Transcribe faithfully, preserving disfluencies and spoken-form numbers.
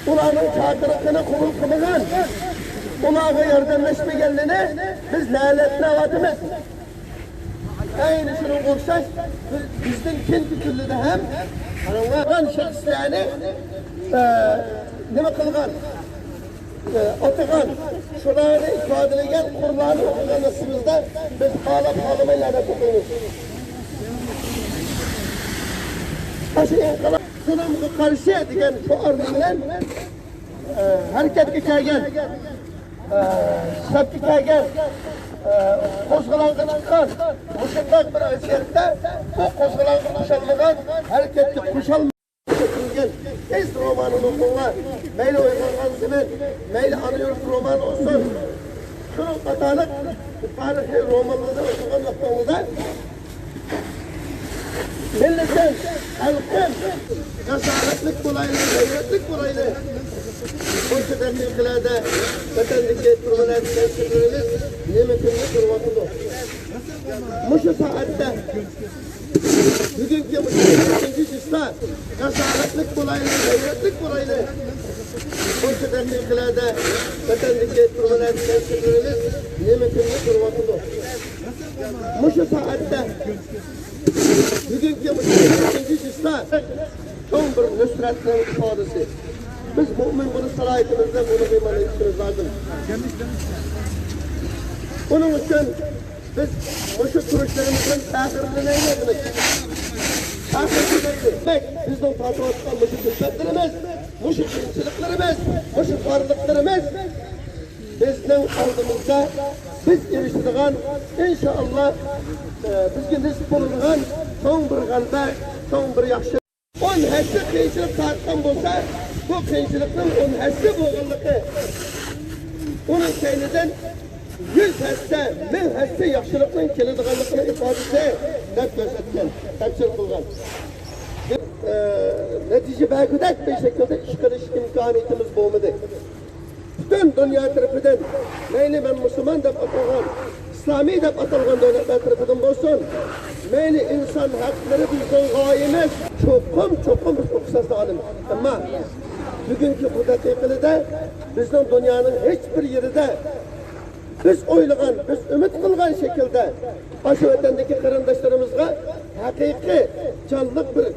ئۇلارنىڭ چاقىرىقىنى قوبۇل قىلمىغان، ئۇلارغا ياردەملەشمىگەنلىرىنى بىز نەلەتلەۋاتىمىز. ئەينى شۇنىڭغا ئوخشاش بىز، بىزدىن كېيىنكى كۈنلىدە ھەم قارىغان شەخسلەرنى، ئە، نېمە قىلغان، ئە، ئاتىغان، شۇلارنى ئىپادىلىگەن قۇرلارنى ئوقۇغان ۋاقتىمىزدا بىز خالاپ خالىماي نەلەت ئوقۇيمىز. ئاشۇ ئىنقىلاب زۇلۇمغا قارشى دېگەن شوئارنىڭ بىلەن، ئە، ھەرىكەتكە كەلگەن، ئە، سەپكە كەلگەن، ئە، قوزغىلاڭغا چىققان مۇشۇنداق بىر ۋەزىيەتتە بۇ قوزغىلاڭغا قوشۇلمىغان، ھەرىكەتكە قوشۇلمىغان، ھېس رومانىنى ئوقۇڭلار. مەيلى ئويغانغان زېمىن، مەيلى ئانا يۇرت رومانى بولسۇن. شۇنىڭ قاتارلىق تارىخىي رومانلارنى ئوقۇغان ۋاقتىڭىزدا مىللىتىم، خەلقىم، جاسارەتلىك بولايلى، غەيرەتلىك بولايلى. مۇشۇ دەقىقىلەردە ۋەتەندىكى تۈرمىلەردە تەنسىزلىرىمىز نېمە كۈننى كۆرۈۋاتىدۇ. مۇشۇ سائەتتە، بۈگۈنكى مۇشۇ يەتتىنچى چىسلا جاسارەتلىك بولايلى، غەيرەتلىك بولايلى. مۇشۇ دەقىقىلەردە ۋەتەندىكى تۈرمىلەردە تەنسىزلىرىمىز نېمە كۈننى كۆرۈۋاتىدۇ. مۇشۇ سائەتتە بۈگۈنكى مۇشۇ يەتتىنچى چىسلا چوڭ بىر نۇسرەتنىڭ ئىپادىسى. بىز مۇئمىن بولۇش سالاھىيىتىمىزدە بۇنىڭغا ئىمان ئېيتىشىمىز لازىم. ئۇنىڭ ئۈچۈن بىز مۇشۇ تۇرۇشلىرىمىزدىن پەخىرلىنەيلى. پەخىرلىنەيلى. دېمەك، بىزنىڭ تارتىۋاتقان مۇشۇ كۈلپەتلىرىمىز، مۇشۇ قىيىنچىلىقلىرىمىز، مۇشۇ خارلىقلىرىمىز بىزنىڭ ئالدىمىزدا بىز ئېرىشىدىغان، ئىنشائاللا، ئە، بىزگە نېسىپ بولىدىغان چوڭ بىر غەلىبە، چوڭ بىر ياخشى. ئون ھەسسە قىيىنچىلىق تارتقان بولسا، بۇ قىيىنچىلىقنىڭ ئون ھەسسە بولغانلىقى، ئۇنىڭ كەينىدىن يۈز ھەسسە، مىڭ ھەسسە ياخشىلىقنىڭ كېلىدىغانلىقىنىڭ ئىپادىسى، دەپ كۆرسەتكەن، تەپسىر قىلغان. ئە، نەتىجە بەرگۈدەك بىر شەكىلدە ئىش قىلىش ئىمكانىيىتىمىز بولمىدى. پۈتۈن دۇنيا تەرىپىدىن، مەيلى مەن مۇسۇلمان دەپ ئاتالغان، ئىسلامىي دەپ ئاتالغان دۆلەتلەر تەرىپىدىن بولسۇن، مەيلى ئىنسان ھەقلىرى بىزنىڭ غايىمىز، چوقۇم، چوقۇم بىز ئۇقۇشساز ئالىمىز. ئەمما بۈگۈنكى بۇ دەقىقىلىدە بىزنىڭ دۇنيانىڭ ھېچ بىر يېرىدە بىز ئويلىغان، بىز ئۈمىد قىلغان شەكىلدە ئاشۇ ۋەتەندىكى قېرىنداشلىرىمىزغا ھەقىقىي جانلىق بىر